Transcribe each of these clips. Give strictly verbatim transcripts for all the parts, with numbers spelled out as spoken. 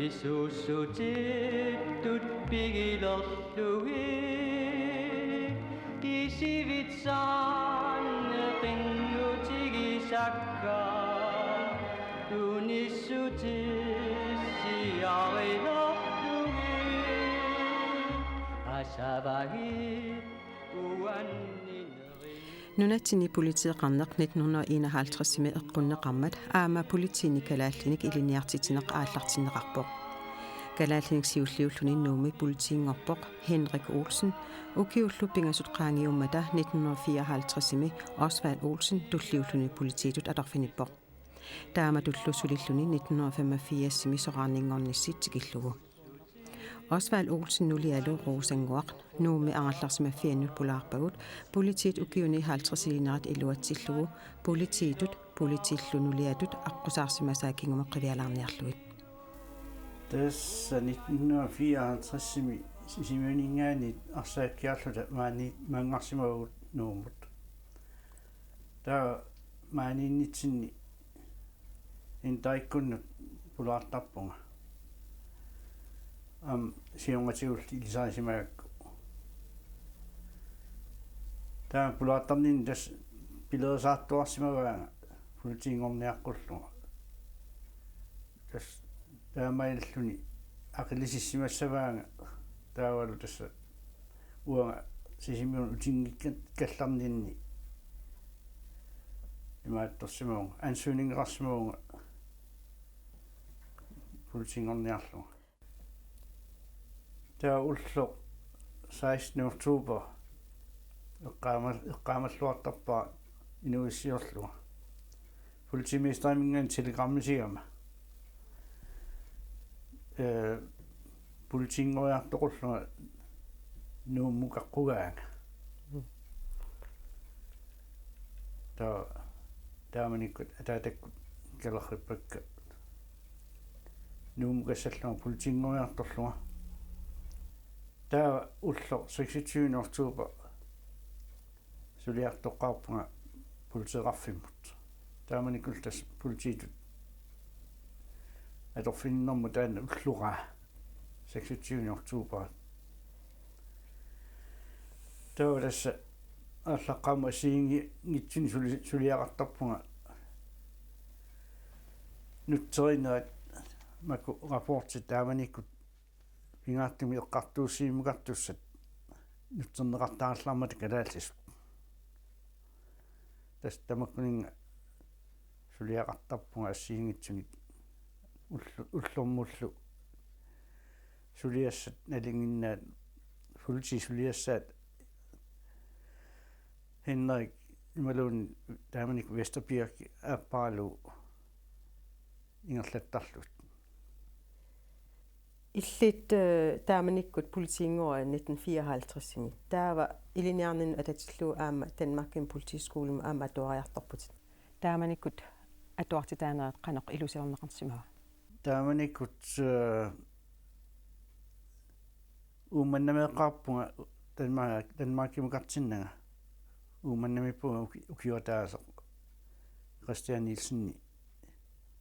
Isussutittut pigilerlugit isivitsaanne qinnutigisakka tunissutissiarilerlugit asavagit uanni nunatsinni politeeqarneq nitten hundrede enoghalvtredsimi eqqunneqarmat aamma politiini kalaallinik ilinniartitsineq aallartinneqarpoq. Kalaallinik siulliulluni Nuummi politiinngorpoq Henrik Olsen ukiullu pingasut qaangiummata nitten hundrede fireoghalvtredsimi Osvald Olsen tulliulluni politiitut atorfinippoq. Taamatullu sulilluni nitten hundrede femogfirsimi soraarninngornissi tikillugu. Osvald Olsen nulialu Rosannguaq Nuummi angerlarsimaffiannut pulaarpagut politiit ukiuni halvtredsiliinerat iluatsillugu politiitut politiillu nuliatut aqqusaarsimasaat kingumut qivialaarniarlugit. Tassa nitten hundrede fireoghalvtredsimi Sisimiuninngaanniit arsaakkiarluta maani maanngarsimavagut Nuummut. Taava maaniinnitsinni Intaikkunnut pulaartarpunga. Aamma siornatigullu ilisarisimagakku. Taava pulaartarninni tassa pilerisaartuarsimavaanga politiinngorniaqqullunga. Tassa taamaalilluni aqilisissimassavaanga taavalu tassa uanga Sisimiunut utinngikkallarninni imaattorsimavunga, ansøgningeqarsimavunga politiinngorniarlunga. Taava ulloq sekstende oktober eqqaamal-, eqqaamalluartarpara inuuissiorlunga. Politimesterimit telegrammisigama. Ee, politiinngoriartoqarlunga Nuummukaqqugaanga. Taava taamanikkut ataatakkut kalerrippakka Nuummukassallunga politiinngoriartorlunga. Taava ulloq seksogtyvende oktober suliartoqqaarpunga politeeqarfimmut. Taamanikkullu tassa politiitut atorfininnermut taanna ulloraa seksogtyvende oktober. Taava tassa aallaqqaammut assigiinngitsunik suli-, suliaqartarpunga nutserinerit makku rapportit taamanikkut pingaartumik eqqartuussivimukartussat nutserneqartarallarmata kalaallisut. Tassa tamakkuninnga suliaqartarpunga assigiinngitsunik ullu-, ullormullu suliassat nalinginnaat, politiit suliassaat Henrik imaluunniit taamanikkut Vesterbjerg aapparalugu ingerlattarlugit. Illit, eh, taamanikkut politiinngorit nitten fireoghalvtredsimi. Taava ilinniarninnut atatillugu aamma Danmarkimi politiskolemi aamma atuariartorputit. Taamanikkut atuartitaanerit qanoq ilusiorneqarsimava? Taamanikkut, eh, Uummannamioqqaarpunga Danmark-, Danmarkimukartinnanga. Uummannamiippunga uki-, ukioq ataaseq. Christian Nielsen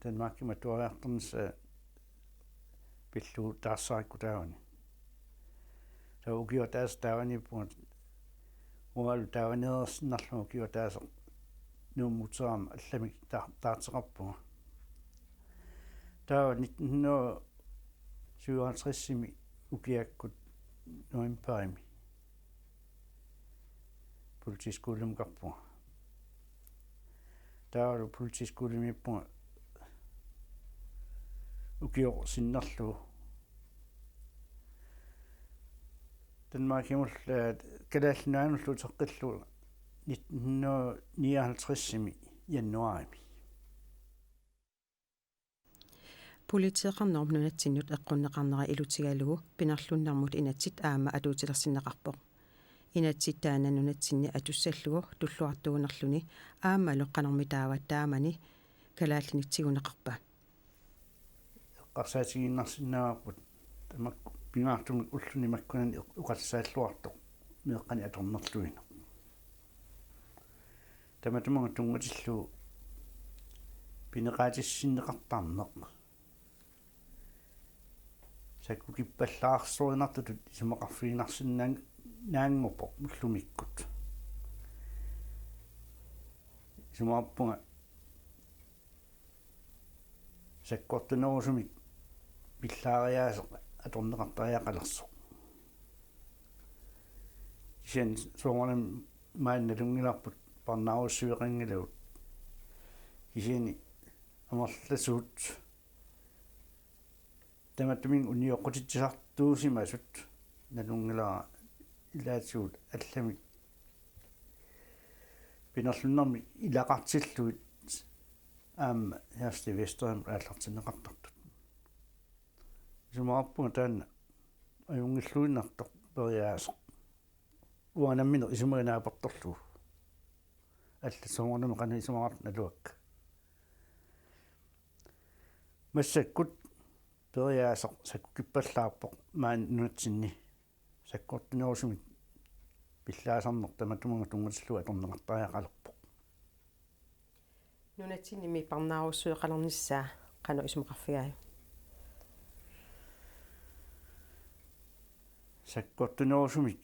Danmarkimut atuariartornissaa pillugu taarsaarikku taavani. Taava ukioq ataaseq taavaniippunga uangalu taavaneersinnarlunga ukioq ataaseq Nuummut aamma allamik ta-, taarteqarpunga. Taava nitten hundrede syvoghalvtredsimi ukiakkut novembarimi politiskolemimukarpunga. Taavalu politiskolemiippunga ukioq sinnerlugu. Danmarkimullu, eh, Kalaallit Nunaannullu uteqqillugu nitten hundrede nioghalvtredsimi januaarimi. Politeeqarnerup nunatsinnut eqqunneqarnera ilutigalugu Pinerlunnermut inatsit aamma atuutilersinneqarpoq. Inatsit taanna nunatsinni atussallugu tulluartuunerluni aammalu qanormitaava taamani kalaallinik tiguneqarpa? Eqqarsaatigiinnarsinnaavarput tamakku pingaartumik ulluni makkunani oqallisaalluartoq meeqqanik atornerluineq. Tamatuma tunngatillugu pineqaatissinneqartarneq. sakkukippallaarsorinartutut isumaqarfiginarsinnaanngorpoq ullumikkut. Isumaqarpunga sakkortunerusumik pillaariaaseq atorneqartariaqalersoq. Kisianni soorunami maani nalunngilarput parnaarussiveqanngilagut. Kisianni amerlasuut tamattuminnga unioqqutitsisartuusimasut nalunngilara ilaatigut allamik pinerlunnermik ilaqartillugit aamma Hersti Vesterimut aallartinneqartartut. Isumaqarpunga taanna ajunngilluinnartoq periaaseq. Uanga nammineq isumaga naapertorlugu. Allat soorunami qanoq isumaqartut naluakka. Massakkut periaaseq sakkukippallaarpoq maani nunatsinni. Sakkortunerusumik pillaasarneq tamatumunnga tunngatillugu atorneqartariaqalerpoq. Nunatsinnimi parnaarussiveqalernissaa qanoq isumaqarfigaajuk? Sakkortunerusumik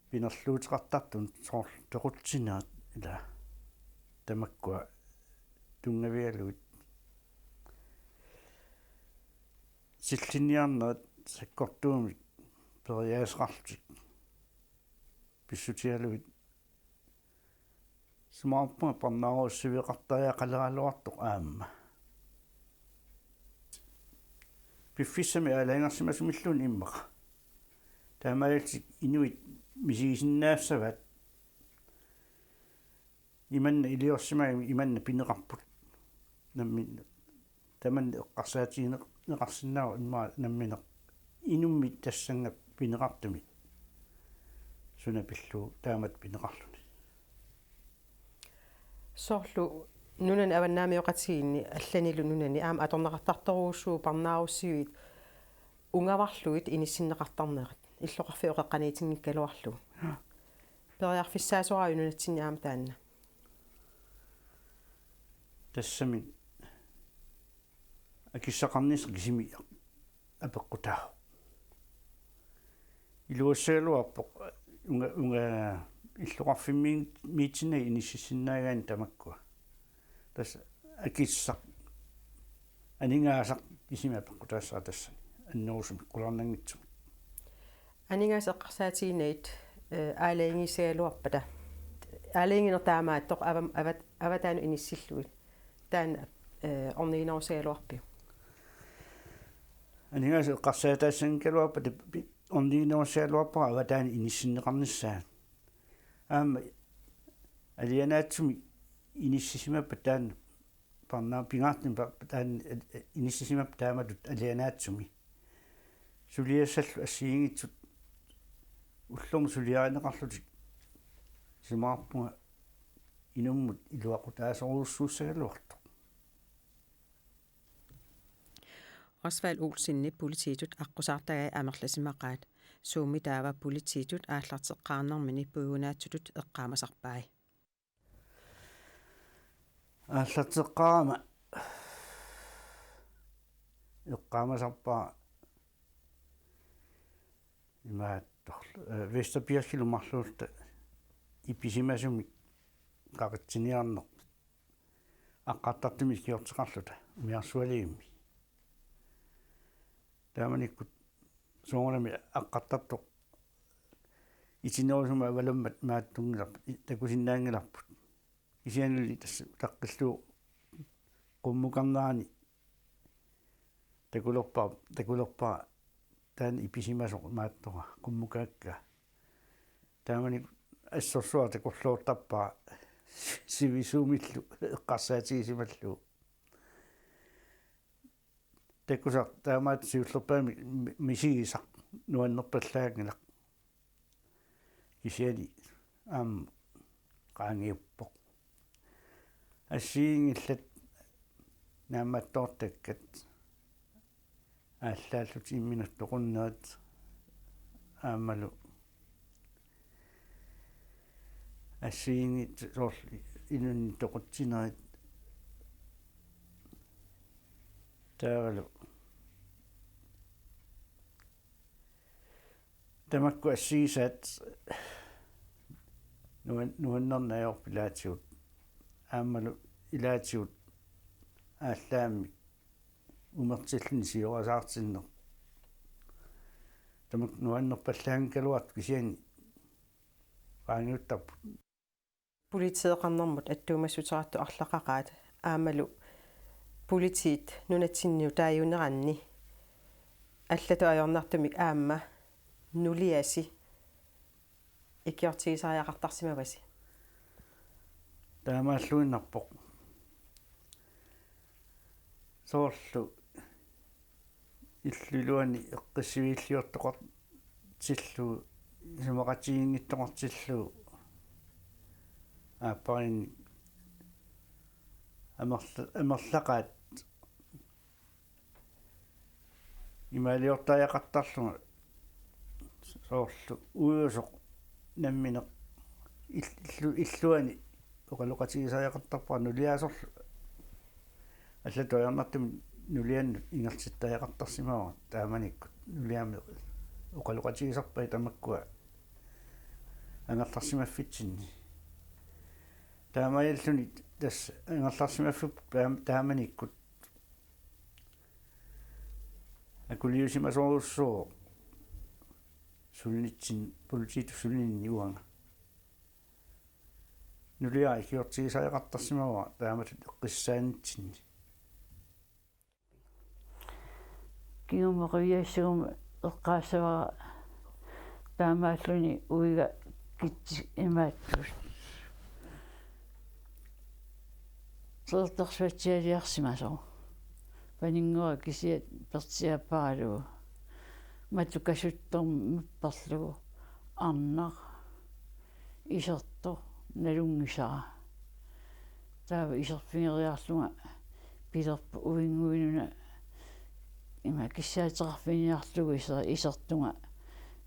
pinerluuteqartartunut soorlu toqutsinerit ila tamakkua tunngavigalugit sillinniarnerit sakkortuumik periaaseqarlutik pissutigalugit isumaqarpunga parnaarussiveqartariaqaleraluartoq aamma. Piffissami aalajangersimasumilluunniit immaqa. Taamaalillutik inuit misigisinnaassavaat imanna iliorsimagami imanna pineqarput. Nammineq tamanna eqqarsaatigineqarsinnaavoq immaqa nammineq inummit tassannga pineqartumi. Suna pillugu taamatut pineqarluni. Soorlu nunani avannaamioqatigiinni allanilu nunani aamma atorneqartartorujussuuvoq parnaarussiviit ungavarlugit inissinneqartarnerat illoqarfiup qeqqaniitinngikkaluarlugu. Periarfissaasoraajuk nunatsinni aamma taanna? Tassami akissaqarnissaq kisimi apeqqutaavoq. Iluassagaluarpoq unga unga illoqarfimmiit miitsinnagit inississinnaagaanni tamakkua. Tassa akissaq aningaasaq kisimi apeqqutaassara tassani annerusumik qularnanngitsumik. Aningaasat eqqarsaatiginagit aalajangiissagaluarpata. Aalajangiineq taamaattoq avat avataanut inissillugit. Taanna orniginerusagaluarpiuk? Aningaasat eqqarsaataassanngikkaluarpata orniginerusagaluarpara avataani inissinneqarnissaa. Aamma alianaatsumik inissisimappat taanna parnaa pingaartumik taanna inissisimappat taamatut alianaatsumi. Suliassallu assigiinngitsut ullormut suliarineqarlutik isumaqarpunga inummut iluaqutaasorujussuussagaluartoq. Osvald Olsenip politiitut aqqusaartagai amerlasimaqaat. Suummi taava politiitut aallarteqqaarnermini puigunaatsutut eqqaamasarpai. Aallarteqqaarama eqqaamasarpara imaattorlu Vesterpirsilu marluulluta ipisimasumik qaqitsiniarnerput aqqartartumik ikiorteqarluta umiarsualiimmi. Taamanikkut soorunami aqqartartoq itinerusumik avalammat maattunngilarput takusinnaanngilarput. Kisiannili tassa utaqqillugu qummukarnerani takulerpara takulerpara taanna ipisimasoq imaattoq qummukaakka. Taamani assorsuaq takorloortarpara sivisuumillu eqqarsaatigisimallugu. Takusaq taamaattoq siullerpaamik misigisaq nuannerpallaanngilaq. Kisianni aamma qaangiuppoq. Assigiinngillat naammattoortakkat aallaallutik imminut toqunnerit aammalu assigiinngitsut soorlu inunnik toqutsinerit taavalu Tamakku assigisaat nuan-, nuannerneq ajorpoq ilaatigut. Aammalu ilaatigut aallaammik umertilluni siorasaartinneq. Tamakku nuannerpallaanngikkaluartoq kisianni qaangiuttarput. Politieqarnermut attuumassuteqartut arlaqaqaat aammalu politiit nunatsinniut taaguuneranni allatut ajornartumik aamma nuliasi ikiortigisariaqartarsimavasi. Taamaalluinnarpoq. Soorlu illup iluani eqqissiviilliortoqartillugu, isumaqatigiinngitsoqartillugu, aappariinni amerla-, amerlaqaat imaaliortariaqartarlunga soorlu uiusoq nammineq ill-, illu-, illuani oqaloqatigisariaqartarpara nuliaasorlu. Allatut ajornartumik nuliannut ingerlattariaqartarsimavara taamanikkut. Nuliami oqaloqatigisarpai tamakkua angerlarsimaffitsinni. Taamaalilluni tassa angerlarsimaffipput taam-, taamanikkut akuliusimasorujussuuvoq sulinitsin-, politiitut sulininni uanga. Nuliara ikiortigisariaqartarsimavara taamatut eqqissaanitsinni. Kingumut qiviassaguma eqqaassavara taamaalluni uiga kitsi imaattut. Qeqertarsuatsialiarsimasoq. Paninnguaq kisiat persiapparalugu. Matu kasuttormipparlugu. Arnaq. Isertoq. Nalunngisara. Taava iserfigeriarlunga pilerpoq uinnguinuna ima kissaateqarfiginiarlugu iser-, isertunga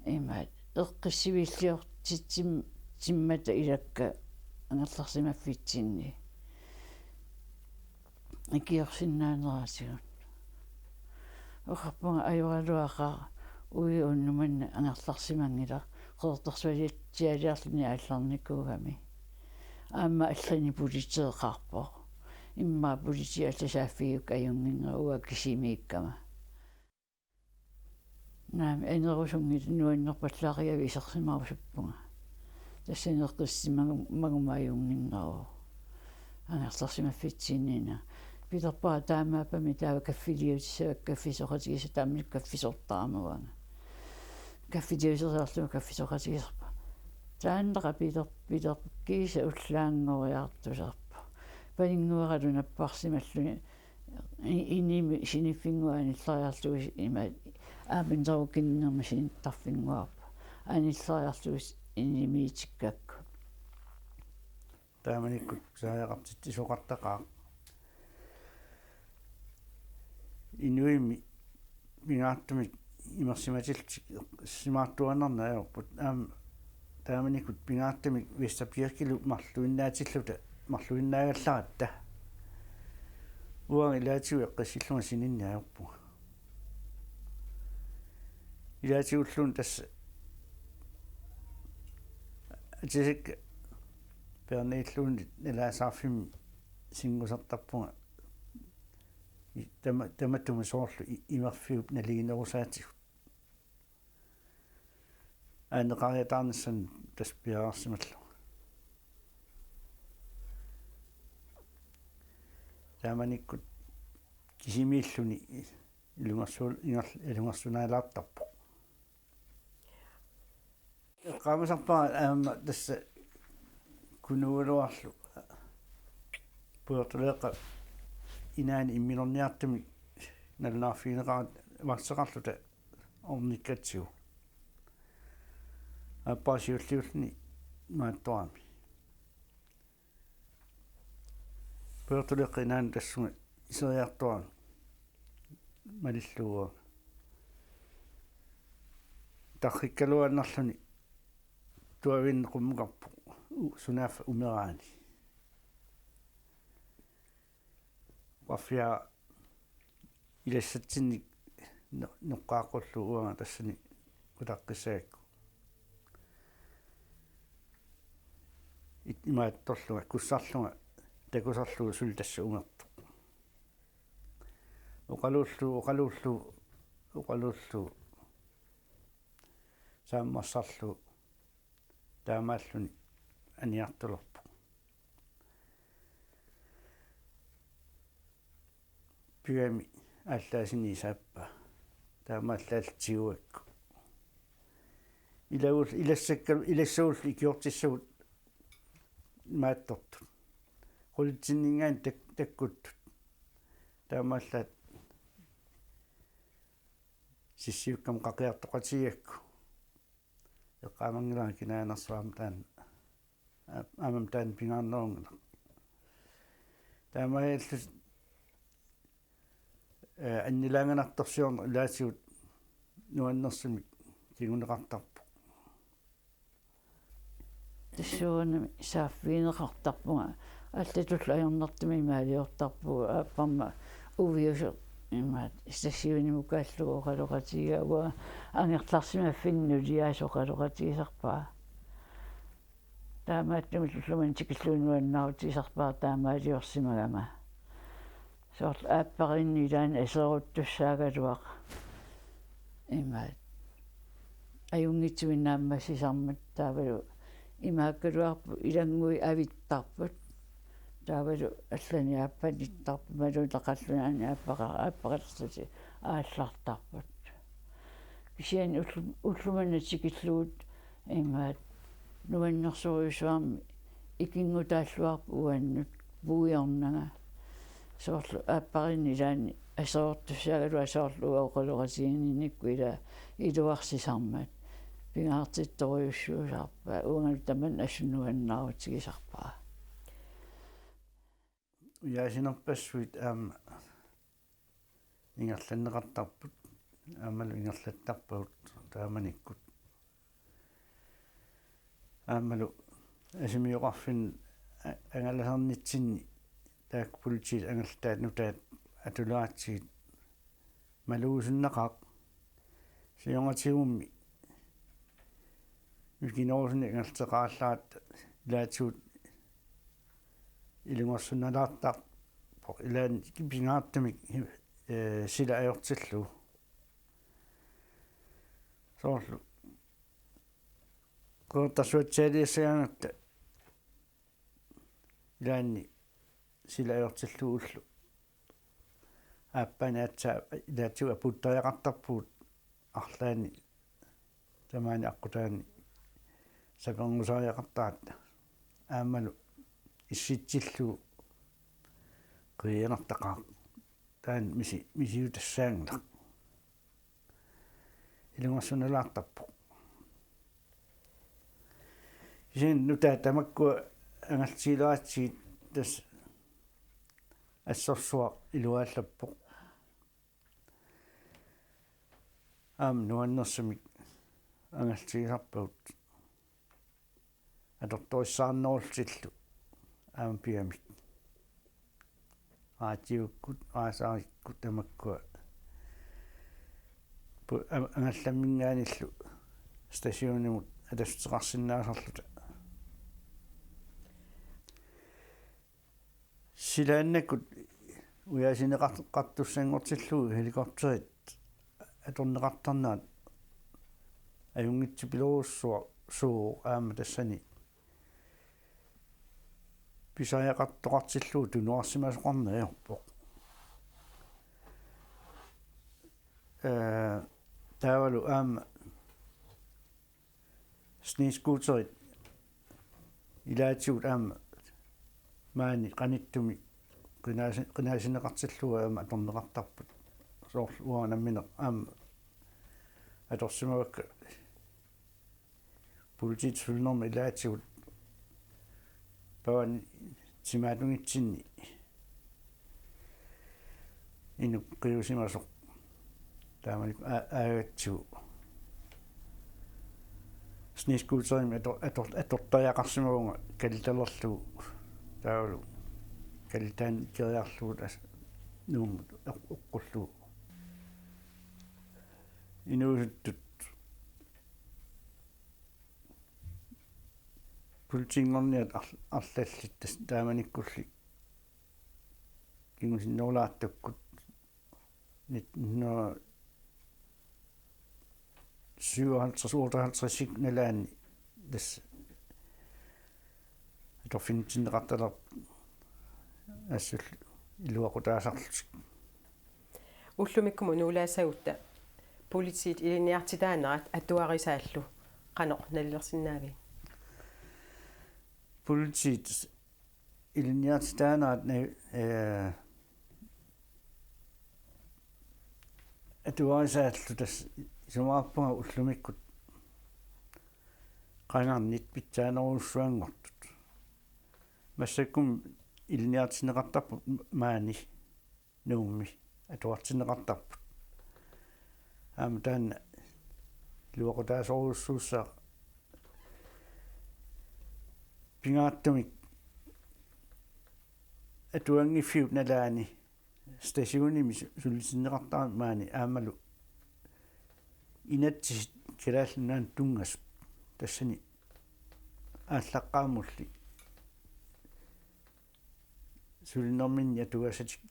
ima eqqissiviilliortitsim-, timmata ilakka angerlarsimaffitsinni. Ikiorsinnaaneratigut. Oqarpunga ajoraluaqaaq uiga unnuk manna angerlarsimanngilaq Qeqertarsuatsialiarluni aallarnikuugami. Aamma allanik politieqarpoq. Immaqa politiit allaat saaffigiuk ajunnginneruvoq kisimiikkama. Naamik, anerusunngilaq nuannerpallaariavik isersimarusuppunga. Tassani eqqissimaguma ajunnginneruvoq. Angerlarsimaffitsinniina. Pilerpara taamaappami taava kaffiliutissavakka kaffisoqatigiissut taamanikkut kaffisortaramik uanga. Kaffiliuteriarlunga kaffisoqatigisarpunga. Taannaqa piler-, pilerpoq kiisa ullaanngoriartusarpoq. Paninnguaralu napparsimalluni i-, inimi siniffinnguaq anillariarlugu ima aamma tarukinnermi sinittarfinnguarpoq. Anillariarlugu inimiitikkakku. Taamanikkut pisariaqartitsisoqartaqaaq. Inuimmi pingaartumik imersimatillutik eqqissimaartuaannarneq ajorput. Aamma taamanikkut pingaartumik Vester Birkilu marluinnaatilluta, marluinnaagallaratta. Uanga ilaatigut eqqissillunga sininneq ajorpunga. Ilaatigulluunniit tassa atisakka peerniilluunniit nalasaarfimmi sinngusartarpunga. I-, tama-, tamatuma soorlu i-, imerfiup nalinginerusaatigut. Aaneqariataarnissaanut tassa piareersimallunga. Taamanikkut kisimiilluni ilungersu-, inger-, ilungersunaalaartarpoq. Eqqaamasarpara aamma tassa Kunuugaluarlu Puerto Leeqqap inaani imminorniartumik nalunaarfigineqarata vagteqarluta ornikkatsigu. Aappara siulliulluni maattorami. Puerto Leeqqap inaanut tassunga iseriartorami malillugu. Tarrikkaluaannarluni tuaviinnaq qummukarpoq u-, sunaaffa umeraani. Uarfiara ilassatsinnik no-, noqqaaqqullugu uanga tassani utaqqissagakku. imaattorlunga kussarlunga takusarlugu suli tassa umertoq. Oqaluullugu, oqaluullugu, oqaluullugu saammarsarlugu taamaalluni aniartulerpoq. Pigami aallaasini saappaa. Taamaallaat tiguakku. Ilagull-, ilassakka-, ilassagullu ikiortissagut imaattortut. Qulitsinninngaanniit tak-, takkuttut. Taamaallaat sissiukkama qaqiartoqatigigakku. Eqqaamanngilara kinaanersuarmi taanna. Aa-, aamma taanna pingaarnerunngilaq. Taamaalillutik, ee, annilaanganartorsiorneq ilaatigut nuannersumik kinguneqartarpoq. Tassuunami saaffigineqartarpunga, allatullu ajornartumik imaaliortarpugut, aapparma uiusoq imaat stationimukaarlugu oqaloqatigigaa, uanga angerlarsimaffinni nuliaasoq oqaloqatigisarpara. Taamaattumik ullumimut tikillugu nuannaarutigisarpara taamaaliorsimagama. Soorlu aappariinni ilaanni aserortussaagaluaq. Imaat. Ajunngitsumik naammassisarmat taavalu imaakkaluarput ilanngui avittarput. Taavalu allani aappanittarput, imaluunniit qallunani aappaqa-, aappaqalersuti aallartarput. Kisianni ullu-, ullumimut tikillugu imaat nuannersorujussuarmik ikinngutaalluarpoq uannut puiornanga. Soorlu aappariinni ilaanni aserortussaagaluaq soorlu uanga oqaloqatigiinnikkut ila iluarsisarmat. Pingaartittorujussuusarpaa, uangalu tamanna assut nuannaarutigisarpara. Ujaasinerpassuit aamma ingerlanneqartarput, aammalu ingerlattarpagut taamanikkut. Aammalu asimioqarfinni a-, angalasarnitsinni taakku politiit angerlataat nutaat atuleraatsigit malugusunnaqaaq. Siornatigummi mikinerusunik angerlateqarallaratta ilaatigut ilungersunalaartarpoq ilaanni pingaartumik, ee, sila ajortillugu. Soorlu Qeqertarsuatsiaaliassagaangatta ilaanni sila ajortillugu ulloq aappaani aatsaat ilaatigut apuuttariaqartarpugut arlaanni tamaani aqqutaani saperngusaariaqartaratta aammalu issitsillugu qiianartaqaaq. Taanna misi-, misiutassaanngilaq. Ilungersunalaartarpoq. Kisianni nutaat tamakkua angerlatigileraatsigit tassa assorsuaq iluaallappoq. Aamma nuannersumik angerlatigisarpagut. Atortorissaarnerullutillu aamma pigamik. Raatiukkut, aasaarikkut tamakkua pu-, a-, angallamminngaanniillu stationimut atassuteqarsinnaasarluta. Silaannakkut ujaasineqar-, qartussanngortillugu helikopterit atorneqartarnerat ajunngitsupilorujussuuvoq aamma tassani pisariaqartoqartillugu tunuarsimasoqarneq ajorpoq. Ee, taavalu aamma snescooterit ilaatigut aamma maani qanittumi qinaasi-, qinaasineqartillugu aamma atorneqartarput. Soorlu uanga nammineq aamma atorsimavakka politiit sulinermi ilaatigut pavani timaatungitsinni inuk qiusimasoq taamanikkut aa-, aagatsigu snescooterimik ator-, ator-, atortariaqarsimavunga kalitalerlugu taavalu kalitaani keriarlugu tassa Nuummut eq-, eqqullugu. Inuusuttut politiinngorniat arl-, arlallit tassa taamanikkulli kingusinnerulaartukkut nitten hundrede syvoghalvtreds otteoghalvtreds nalaani tassa atorfinitsinneqartalerput assut iluaqutaasarlutik. Ullumikkumut nuulaasagutta politiit ilinniartitaanerat atuarisaallu qanoq nalilersinnaavigit? Politiit ilinniartitaanerat na-, eh, atuarisaallu tassa isumaqarpunga ullumikkut qangarnit pitsaanerujussuanngortut. Massakkut ilinniartinneqartarput maani Nuummi atuartinneqartarput. Aamma taanna iluaqutaasorujussuussaaq pingaartumik atuanngiffiup nalaani stationimi su-, sulisinneqartarami maani aammalu inatsisit Kalaallit Nunaannut tunngasut tassani aallaqqaammulli sulinerminni atugasatik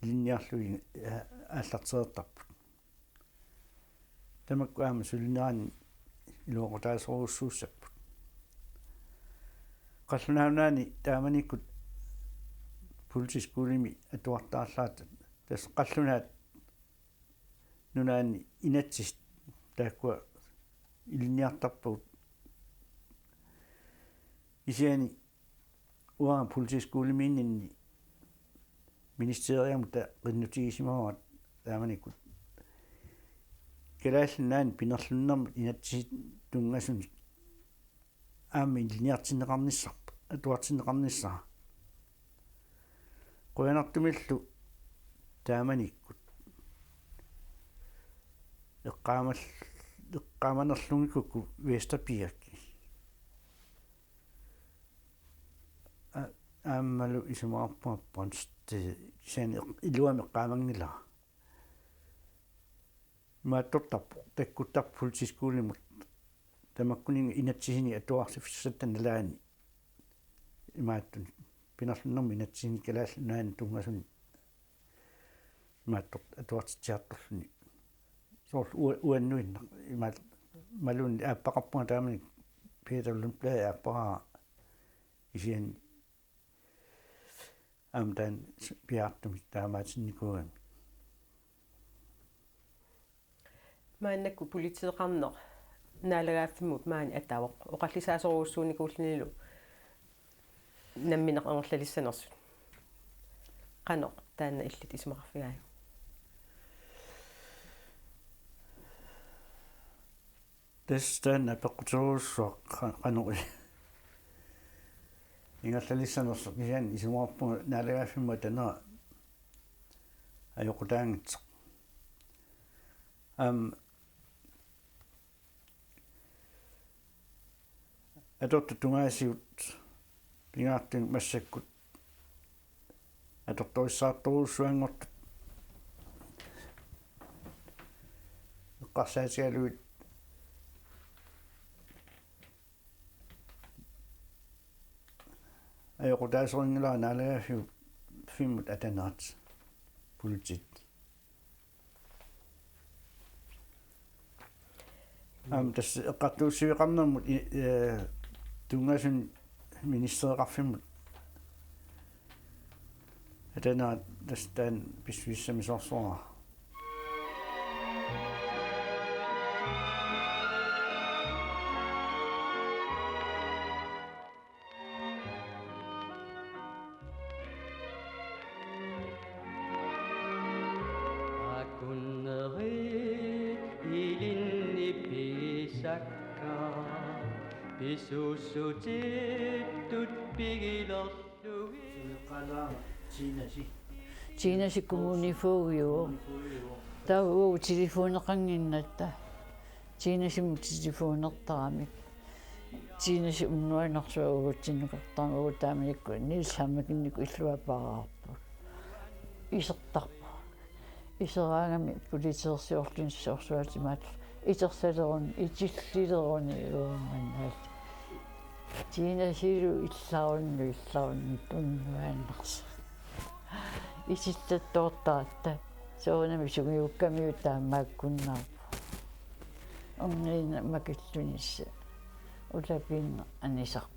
ilinniarlugit aallartereertarput. Tamakku aamma sulineranni iluaqutaasorujussuussapput. Qallunaat Nunaanni taamanikkut politiskolimi atuartaarlaat tassa Qallunaat Nunaanni inatsisit taakkua ilinniartarpagut. Kisianni uanga politiskolimiinninni ministeriamut ta-, qinnutigisimavara taamanikkut Kalaallit Nunaanni pinerlunnermut inatsisit tunngasunik aamma ilinniartinneqarnissarput, atuartinneqarnissara. Qujanartumillu taamanikkut eqqaamal-, eqqaamanerlunngikkukkit Vesterpiaq. A-, aammalu isumaqarpunga Brøndsted, kisianni eq-, iluamik eqqaamanngilara. Imaattortarpoq, takkuttarpoq politiskolimut. Tamakkuninnga inatsisinik atuarsiffigissatta nalaani. Imaattunik. Pinerlunnermut inatsisinik Kalaallit Nunaannut tunngasunik. Imaattoq atuartitsiartorluni. Soorlu ua-, uannuinnaq. Imaat-, imaluunniit aappaqarpunga taamani Peter Lundblad aapparaara kisianni aamma taanna s-, piaartumik taamaatinnikuugami. Maannakkut politeeqarneq naalagaaffimmut maani atavoq, oqallisaasorujussuunikuullunilu nammineq ingerlalissanersut. Qanoq taanna illit isumaqarfigaajuk? Tassa taanna apeqquterujussuaq qa-, qanoq i-, ingerlalissanersoq, kisianni isumaqarpunga naalagaaffimmut atanera ajoqutaanngitsoq. Aamma atortut tungaasigut pingaartumik massakkut atortorissaartorujussuanngortut eqqarsaatigalugit ajoqutaasorinngilara naalagaaffimmut atanerat politiit. Aamma tassa eqqartuussiveqarnermut i-, eh, tunngasunik ministereqarfimmut atanerat tassa taanna pissusissamisoorsuara. Akunnerit ilinni pisakka, pisuussutittut pigilerlugit. Tiinasi kommunifogio. Taava uagut telefoneqannginnatta. Tiinasimut telefonertaramik. Tiinasi unnuanersuaq uagutsinnut kartarmut uagut taamanikkut Niels Hammekennikkut illuapaarput. Isertarput. Iseraangami politeersiorluni sorsuaatimaat itersaleruni, itillileruni uangannaat. Tiinasilu illarunnu illarunnu tunnuaannarsa. Isillattoortaratta soorunami sungiukkamiuk taamaakkunnaarpoq. Ornigineq makillunissaq ulapiinneq anisaq.